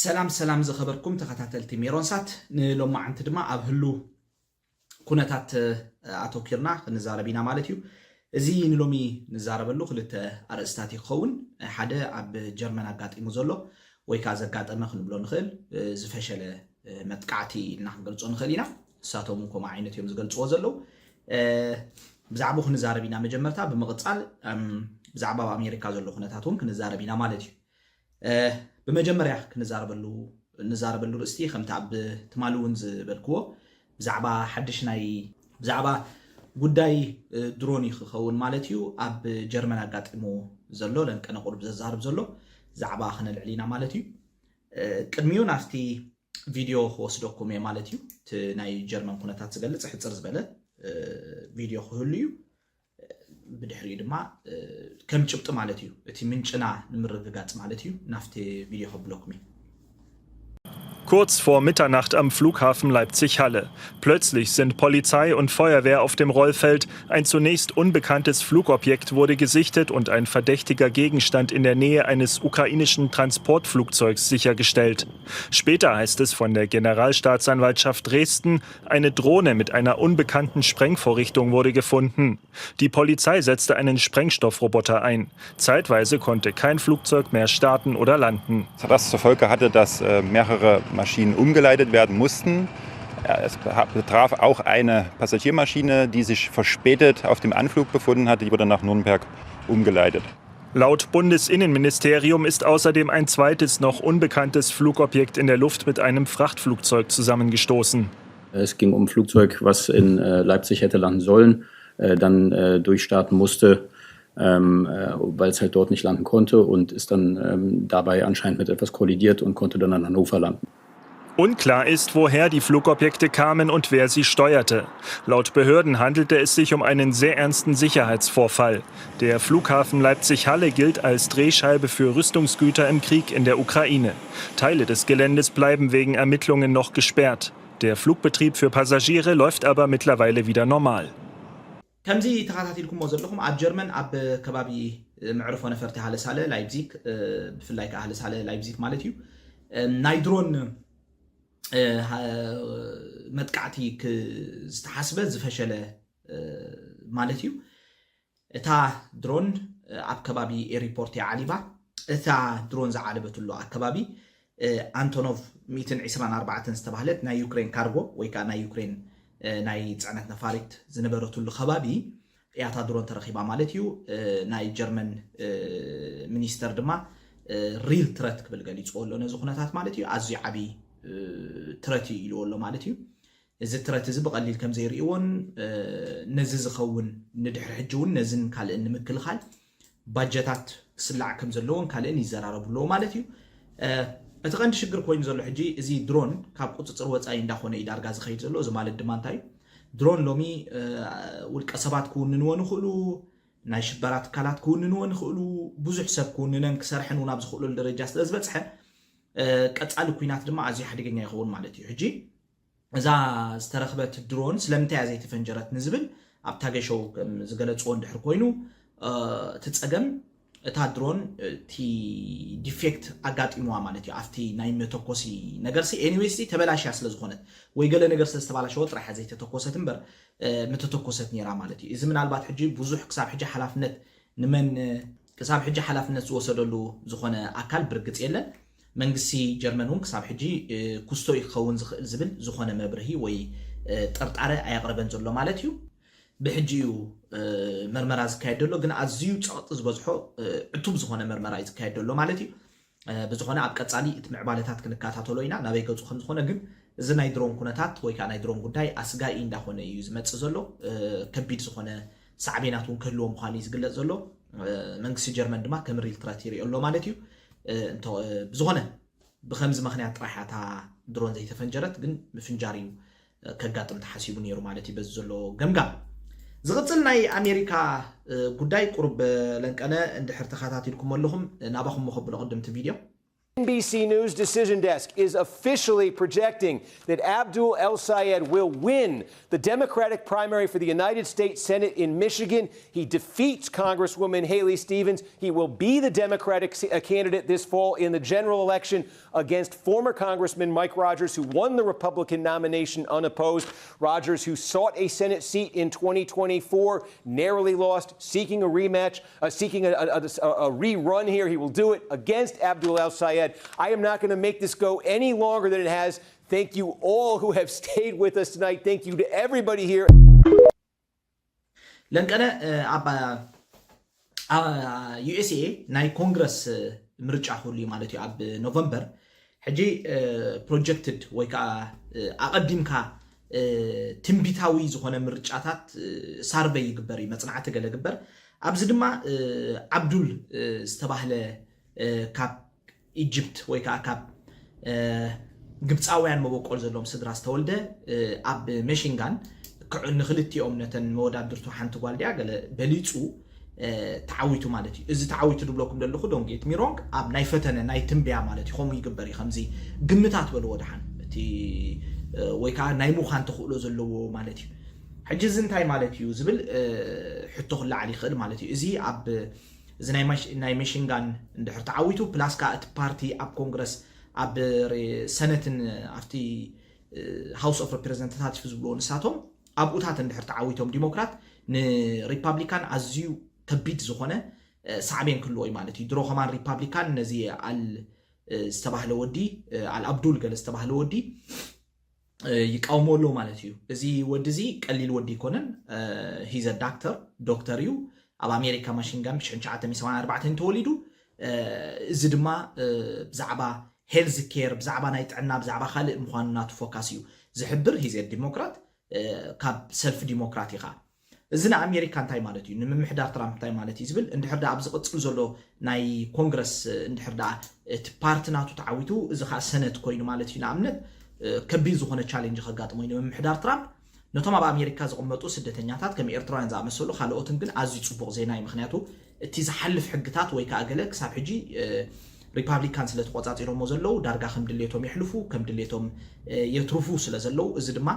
ሰላም ሰላም ዝኸበርኩም ተኸታተልቲ ሜሮንሳት፣ ንሎማዓንቲ ድማ ኣብ ህሉ ኩነታት ኣተኪርና ክንዛረብ ኢና ማለት እዩ። እዚ ንሎሚ ንዛረበሉ ክልተ ኣርእስታት እዩ ክኸውን። ሓደ ኣብ ጀርመን ኣጋጢሙ ዘሎ ወይ ከዓ ዘጋጠመ ክንብሎ ንኽእል ዝፈሸለ መጥቃዕቲ ኢልና ክንገልጾ ንኽእል ኢና። ንሳቶም እውን ከምኡ ዓይነት እዮም ዝገልጽዎ ዘለዉ። ብዛዕባኡ ክንዛረብ ኢና መጀመርታ። ብምቕጻል ብዛዕባ ኣብ ኣሜሪካ ዘሎ ኩነታት እውን ክንዛረብ ኢና ማለት እዩ። ብመጀመርያ ክንዛረበሉ እንዛረበሉ ርእስቲ ከምቲ ኣብ ትማሊ እውን ዝበልክዎ ብዛዕባ ሓድሽ ናይ ብዛዕባ ጉዳይ ድሮን እዩ ክኸውን ማለት እዩ። ኣብ ጀርመን ኣጋጢሙ ዘሎ ለንቀነ ቁሩብ ዘዛርብ ዘሎ ዛዕባ ክነልዕል ኢና ማለት እዩ። ቅድሚኡ ናብቲ ቪድዮ ክወስደኩም እየ ማለት እዩ። እቲ ናይ ጀርመን ኩነታት ዝገልጽ ሕጽር ዝበለ ቪድዮ ክህሉ እዩ። ብድሕሪኡ ድማ ከም ጭብጢ ማለት እዩ፣ እቲ ምንጭና ንምርግጋጽ ማለት እዩ። ናብቲ ቪድዮ ከብለኩም እዩ። Kurz vor Mitternacht am Flughafen Leipzig-Halle. Plötzlich sind Polizei und Feuerwehr auf dem Rollfeld. Ein zunächst unbekanntes Flugobjekt wurde gesichtet und ein verdächtiger Gegenstand in der Nähe eines ukrainischen Transportflugzeugs sichergestellt. Später heißt es von der Generalstaatsanwaltschaft Dresden, eine Drohne mit einer unbekannten Sprengvorrichtung wurde gefunden. Die Polizei setzte einen Sprengstoffroboter ein. Zeitweise konnte kein Flugzeug mehr starten oder landen. Was zur Folge hatte, dass äh, mehrere Maschinen umgeleitet werden mussten. Es betraf auch eine Passagiermaschine, die sich verspätet auf dem Anflug befunden hatte. Die wurde nach Nürnberg umgeleitet. Laut Bundesinnenministerium ist außerdem ein zweites, noch unbekanntes Flugobjekt in der Luft mit einem Frachtflugzeug zusammengestoßen. Es ging um ein Flugzeug, was in äh, Leipzig hätte landen sollen, äh, dann äh, durchstarten musste, ähm, äh, weil es halt dort nicht landen konnte und ist dann ähm, dabei anscheinend mit etwas kollidiert und konnte dann an Hannover landen. Unklar ist, woher die Flugobjekte kamen und wer sie steuerte. Laut Behörden handelte es sich um einen sehr ernsten Sicherheitsvorfall. Der Flughafen Leipzig-Halle gilt als Drehscheibe für Rüstungsgüter im Krieg in der Ukraine. Teile des Geländes bleiben wegen Ermittlungen noch gesperrt. Der Flugbetrieb für Passagiere läuft aber mittlerweile wieder normal. ከምዚ ተኸታቲልኩሞ ዘለኹም ኣብ ጀርመን ኣብ ከባቢ መዕርፎ ነፈርቲ ሃለሳለ ላይፕዚግ፣ ብፍላይ ከዓ ሃለሳለ ላይፕዚግ ማለት እዩ፣ ናይ ድሮን መጥቃዕቲ ዝተሓስበ ዝፈሸለ ማለት እዩ። እታ ድሮን ኣብ ከባቢ ኤሪፖርት እያ ዓሊባ። እታ ድሮን ዝዓለበትሉ ኣከባቢ ኣንቶኖቭ ሚእትን ዕስራን ኣርባዕተን ዝተባህለት ናይ ዩክሬን ካርጎ ወይ ከዓ ናይ ዩክሬን ናይ ፅዕነት ነፋሪት ዝነበረትሉ ከባቢ እያ እታ ድሮን ተረኺባ ማለት እዩ። ናይ ጀርመን ሚኒስተር ድማ ሪል ትረት ክብል ገሊፅዎ ኣሎ ነዚ ኩነታት ማለት እዩ። ኣዝዩ ዓብዪ ትረት እዩ ኢልዎ ኣሎ ማለት እዩ። እዚ ትረት እዚ ብቐሊል ከም ዘይርእይዎን ነዚ ዝኸውን ንድሕሪ ሕጂ እውን ነዝን ካልእን ንምክልኻል ባጀታት ክስላዕ ከም ዘለዎን ካልእን ይዘራረቡ ኣለዉ ማለት እዩ። እቲ ቀንዲ ሽግር ኮይኑ ዘሎ ሕጂ እዚ ድሮን ካብ ቁፅፅር ወፃኢ እንዳኾነ እዩ ዳርጋ ዝኸይድ ዘሎ። እዚ ማለት ድማ እንታይ እዩ? ድሮን ሎሚ ውልቀ ሰባት ክውንንዎ ንኽእሉ፣ ናይ ሽበራ ትካላት ክውንንዎ ንኽእሉ፣ ብዙሕ ሰብ ክውንነን ክሰርሐን እውን ኣብ ዝኽእለሉ ደረጃ ስለ ዝበፅሐ ቀፃሊ ኩናት ድማ ኣዝዩ ሓደገኛ ይኸውን ማለት እዩ። ሕጂ እዛ ዝተረኽበት ድሮን ስለምንታይ እያ ዘይተፈንጀረት ንዝብል ኣብታ ገሾው ከም ዝገለፅዎ እንድሕር ኮይኑ እቲ ፀገም እታ ድሮን እቲ ዲፌክት ኣጋጢምዋ ማለት እዩ ኣብቲ ናይ መተኮሲ ነገር ሲ ኤኒዌይስ ተበላሽያ ስለ ዝኾነት ወይ ገለ ነገር ስለ ዝተባላሸወ ጥራሕ ዘይተተኮሰት እምበር ምተተኮሰት ነይራ ማለት እዩ። እዚ ምናልባት ሕጂ ብዙሕ ክሳብ ሕጂ ሓላፍነት ንመን ክሳብ ሕጂ ሓላፍነት ዝወሰደሉ ዝኾነ ኣካል ብርግፅ የለን። መንግስቲ ጀርመን እውን ክሳብ ሕጂ ኩስቶ እዩ ክኸውን ዝኽእል ዝብል ዝኾነ መብርሂ ወይ ጥርጣረ ኣየቕረበን ዘሎ ማለት እዩ። ብሕጂ እዩ መርመራ ዝካየድ ዘሎ፣ ግን ኣዝዩ ፀቕጢ ዝበዝሖ ዕቱብ ዝኾነ መርመራ እዩ ዝካየድ ዘሎ ማለት እዩ። ብዝኾነ ኣብ ቀፃሊ እቲ ምዕባለታት ክንከታተሎ ኢና ናበይ ገፁ ከም ዝኾነ። ግን እዚ ናይ ድሮን ኩነታት ወይ ከዓ ናይ ድሮን ጉዳይ ኣስጋኢ እንዳኾነ እዩ ዝመፅእ ዘሎ። ከቢድ ዝኾነ ሳዕቤናት እውን ክህልዎ ምዃኑ እዩ ዝግለፅ ዘሎ። መንግስቲ ጀርመን ድማ ከም ሪል ትረት ይሪኦ ኣሎ ማለት እዩ። ብዝኾነ ብከምዚ ምኽንያት ጥራሕ እያ እታ ድሮን ዘይተፈንጀረት፣ ግን ምፍንጃር እዩ ከጋጥም ተሓሲቡ ነይሩ ማለት እዩ በዚ ዘሎ ገምጋም። ዝቕፅል ናይ ኣሜሪካ ጉዳይ ቁሩብ ለንቀነ እንድሕር ተኸታቲልኩም ኣለኹም ናባኹም መኸብሎ ቅድምቲ ቪድዮ N B C News Decision Desk is officially projecting that Abdul El Sayed will win the Democratic primary for the United States Senate in Michigan. He defeats Congresswoman Haley Stevens. He will be the Democratic s- uh, candidate this fall in the general election against former Congressman Mike Rogers, who won the Republican nomination unopposed. Rogers, who sought a Senate seat in twenty twenty-four, narrowly lost, seeking a rematch, uh, seeking a, a, a, a rerun here. He will do it against Abdul El Sayed. I am not going to make this go any longer than it has. Thank you all who have stayed with us tonight. Thank you to everybody here. ለንቀነ እ፣ ኣብ ዩ ኤስ ኤ ናይ ኮንግረስ እ፣ ምርጫ ክህሉ እዩ ማለት እዩ ኣብ ኖቨምበር። ሕጂ ፕሮጀክትድ ወይ ከዓ እ፣ ኣቐዲምካ እ፣ ትንቢታዊ ዝኾነ ምርጫታት እ፣ ሳርቨይ ይግበር እዩ፣ መፅናዕቲ ገለ ግበር። ኣብዚ ድማ እ፣ ዓብዱል እ፣ ዝተባህለ እ፣ ካብ ኢጅፕት ወይ ከዓ ካብ እ፣ ግብፃውያን መበቆል ዘለዎም ስድራ ዝተወልደ እ፣ ኣብ ሜሽንጋን ክዕ- ንክልቲኦም ነተን መወዳድርቱ ሓንቲ ጓል ድያ ገለ በሊፁ እ፣ ተዓዊቱ ማለት እዩ። እዚ ተዓዊቱ ዝብለኩም ዘለኹ ዶንጌት ሚሮንግ ኣብ ናይ ፈተነ ናይ ትንበያ ማለት እዩ። ከምኡ ይግበር እዩ። ከምዚ ግምታት በልዎ ደሓን እቲ እ፣ ወይ ከዓ ናይ ምዃን ተኽእሎ ዘለዎ ማለት እዩ። ሕጂ እዚ እንታይ ማለት እዩ ዝብል እ፣ ሕቶ ክለዓል ይኽእል ማለት እዩ። እዚ ኣብ እዚ ናይ ማሽ- ናይ ሚሽንጋን እንድሕር ተዓዊቱ ፕላስ ከዓ እቲ ፓርቲ ኣብ ኮንግረስ ኣብ ሬ- ሰነትን ኣብቲ ሃውስ ኦፍ ሬፕሬዘንታቲቭ ዝብልዎ ንሳቶም ኣብኡታት እንድሕር ተዓዊቶም ዲሞክራት ንሪፓብሊካን ኣዝዩ ከቢድ ዝኾነ እ፣ ሳዕቤን ክህልዎ እዩ ማለት እዩ። ድሮ ከማን ሪፓብሊካን ነዚ ኣል እ፣ ዝተባህለ ወዲ እ፣ ኣል ኣብዱል ገለ ዝተባህለ ወዲ እ፣ ይቃውሞ ኣሎ ማለት እዩ። እዚ ወዲ እዚ ቀሊል ወዲ ኣይኮነን። ሂዘ ዳክተር ዶክተር እዩ። ኣብ ኣሜሪካ ማሽንጋን ብ1984 ተወሊዱ። እ፣ እዚ ድማ እ፣ ብዛዕባ ሄልዝ ኬር፣ ብዛዕባ ናይ ጥዕና፣ ብዛዕባ ካልእ ምዃኑ ናቱ ፎካስ እዩ ዝሕብር። ሂዘ ዲሞክራት እ፣ ካብ ሰልፍ ዲሞክራት ኢኻ። እዚ ንኣሜሪካ እንታይ ማለት እዩ? ንምምሕዳር ትራምፕ እንታይ ማለት እዩ ዝብል እንድሕር ደኣ ኣብ ዝቕፅል ዘሎ ናይ ኮንግረስ እ፣ እንድሕር ደኣ እቲ ፓርቲ ናቱ ተዓዊቱ እዚ ከዓ ሰነት ኮይኑ ማለት እዩ። ንኣብነት እ፣ ከቢድ ዝኾነ ቻሌንጅ ከጋጥሞ እዩ ንምምሕዳር ትራምፕ። ነቶም ኣብ ኣሜሪካ ዝቕመጡ ስደተኛታት ከም ኤርትራውያን ዝኣመሰሉ ካልኦትን ግን ኣዝዩ ፅቡቕ ዜና እዩ። ምክንያቱ እቲ ዝሓልፍ ሕግታት ወይ ከዓ ገለ ክሳብ ሕጂ እ፣ ሪፓብሊካን ስለ ተቆፃፂሮሞ ዘለዉ ዳርጋ ከም ድሌቶም የሕልፉ ከም ድሌቶም እ፣ የትርፉ ስለ ዘለዉ እዚ ድማ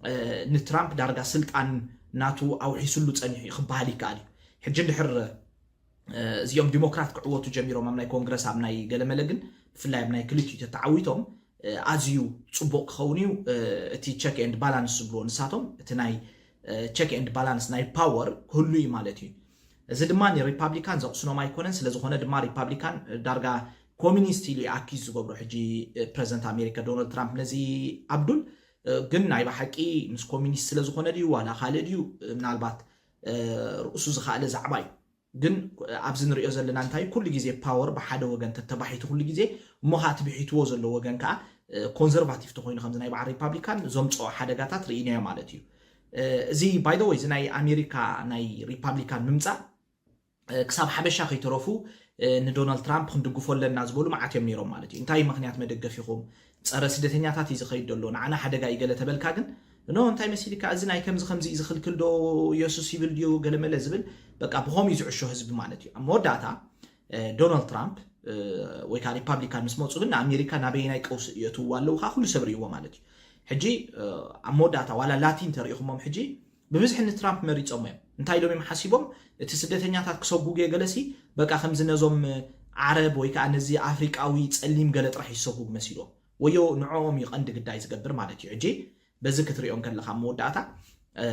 እ፣ ንትራምፕ ዳርጋ ስልጣን ናቱ ኣውሒስሉ ፀኒሑ እዩ ክበሃል ይከኣል እዩ። ሕጂ እንድሕር እ፣ እዚኦም ዲሞክራት ክዕወቱ ጀሚሮም ኣብ ናይ ኮንግረስ ኣብ ናይ ገለመለ ግን ብፍላይ ኣብ ናይ ክልቲኡ ተተዓዊቶም እ፣ ኣዝዩ ፅቡቕ ክኸውን እዩ። እ፣ እቲ ቸክ ኤንድ ባላንስ ዝብልዎ ንሳቶም እቲ ናይ ቸክ ኤንድ ባላንስ ናይ ፓወር ክህሉ እዩ ማለት እዩ። እዚ ድማ ንሪፓብሊካን ዘቕስኖም ኣይኮነን። ስለዝኾነ ድማ ሪፓብሊካን ዳርጋ ኮሚኒስት ኢሉ ኣኪዝ ዝገብሮ ሕጂ እ፣ ፕረዚደንት ኣሜሪካ ዶናልድ ትራምፕ ነዚ ኣብዱል እ፣ ግን ናይ ብሓቂ ምስ ኮሚኒስት ስለዝኾነ ድዩ ዋላ ካልእ ድዩ እ፣ ምናልባት እ፣ ርእሱ ዝኸኣለ ዛዕባ እዩ። ግን ኣብዚ ንሪኦ ዘለና እንታይ ኩሉ ግዜ ፓወር ብሓደ ወገን ተተባሒቱ ኩሉ ግዜ እሞ ከዓ ትብሒትዎ ዘሎ ወገን ከዓ እ፣ ኮንዘርቫቲቭ ተኮይኑ ከምዚ ናይ በዓል ሪፓብሊካን ዘምፅኦ ሓደጋታት ርኢናዮ ማለት እዩ። እ፣ እዚ ባይ ወይ እዚ ናይ ኣሜሪካ ናይ ሪፓብሊካን ምምፃእ እ፣ ክሳብ ሓበሻ ከይተረፉ እ፣ ንዶናልድ ትራምፕ ክንድግፎ ኣለና ዝበሉ መዓት እዮም ነይሮም ማለት እዩ። እንታይ ምክንያት መደገፊኹም ጸረ ስደተኛታት እዩ ዝኸይድ ዘሎ ንዓና ሓደጋ እዩ ገለ ተበልካ ግን ኖ እንታይ መሲልካ እዚ ናይ ከምዚ ከምዚ እዩ ዝኽልክል ዶ የሱስ ይብል ድዩ ገለመለ ዝብል በቃ ብኸምኡ እዩ ዝዕሾ ህዝቢ ማለት እዩ። ኣብ መወዳእታ እ፣ ዶናልድ ትራምፕ እ፣ ወይ ከዓ ሪፓብሊካን ምስ መፁ ግን ንኣሜሪካ ናበየናይ ቀውሲ የእትውዋ ኣለዉ ከዓ ኩሉ ሰብ ርእይዎ ማለት እዩ። ሕጂ እ፣ ኣብ መወዳእታ ዋላ ላቲን ተሪኢኹሞም ሕጂ ብብዝሒ ንትራምፕ መሪፆሞ እዮም። እንታይ ኢሎም እዮም ሓሲቦም እቲ ስደተኛታት ክሰጉጉ እየ ገለሲ በቃ ከምዚ ነዞም ዓረብ ወይ ከዓ ነዚ ኣፍሪቃዊ ፀሊም ገለ ጥራሕ ይሰጉግ መሲልዎም ወዮ ንዕኦም እዩ ቀንዲ ግዳይ ዝገብር ማለት እዩ። ሕጂ በዚ ክትሪኦ ከለካ መወዳእታ እ፣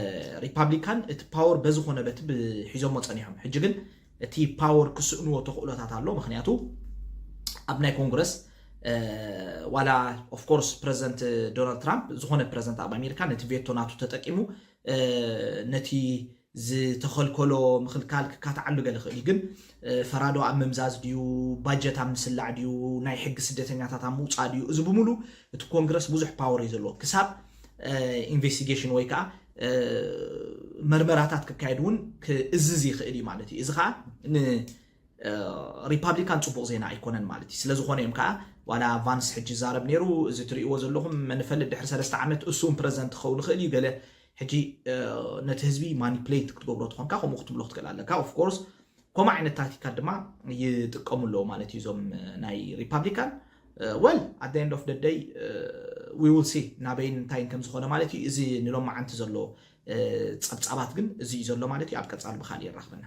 ሪፓብሊካን እቲ ፓወር በዝኾነ በቲ ብ- ሒዞሞ ፀኒሖም። ሕጂ ግን እቲ ፓወር ክስእንዎ ተኽእሎታት ኣሎ። ምክንያቱ ኣብ ናይ ኮንግረስ እ፣ ዋላ ኦፍኮርስ ፕረዚደንት ዶናልድ ትራምፕ ዝኾነ ፕረዚደንት ኣብ ኣሜሪካ ነቲ ቬቶ ናቱ ተጠቂሙ እ፣ ነቲ ዝተኸልከሎ ምኽልካል ክካትዓሉ ገለ ክእል እዩ። ግን እ፣ ፈራዶ ኣብ ምምዛዝ ድዩ ባጀት ኣብ ምስላዕ ድዩ ናይ ሕጊ ስደተኛታት ኣብ ምውፃእ ድዩ እዚ ብምሉ እቲ ኮንግረስ ብዙሕ ፓወር እዩ ዘለዎ ክሳብ ኢንቨስቲጌሽን ወይ ከዓ እ፣ መርመራታት ክካየድ እውን ክእዝዝ ይኽእል እዩ ማለት እዩ። እዚ ከዓ ን ሪፓብሊካን ፅቡቕ ዜና ኣይኮነን ማለት እዩ። ስለዝኾነ እዮም ከዓ ዋላ ቫንስ ሕጂ ይዛረብ ነይሩ እዚ ትርእይዎ ዘለኹም መንፈልጥ ድሕሪ ሰለስተ ዓመት እሱ እውን ፕረዚደንት ክኸውን ይኽእል እዩ ገለ ሕጂ እ፣ ነቲ ህዝቢ ማኒፕሌት ክትገብሮ ትኾንካ ከምኡ ክትብሎ ክትክእል ኣለካ። ኦፍኮርስ ከምኡ ዓይነት ታክቲካት ድማ ይጥቀሙ ኣለዉ ማለት እዩ እዞም እ፣ ናይ ሪፓብሊካን። Well, at the end of the day, we will see ናበይን እንታይን ከም ዝኾነ ማለት እዩ። እዚ ንሎማዓንቲ ዘሎ ጸብጻባት ግን እዚ እዩ ዘሎ ማለት እዩ። ኣብ ቀጻሊ ብኻሊእ የራኽበና።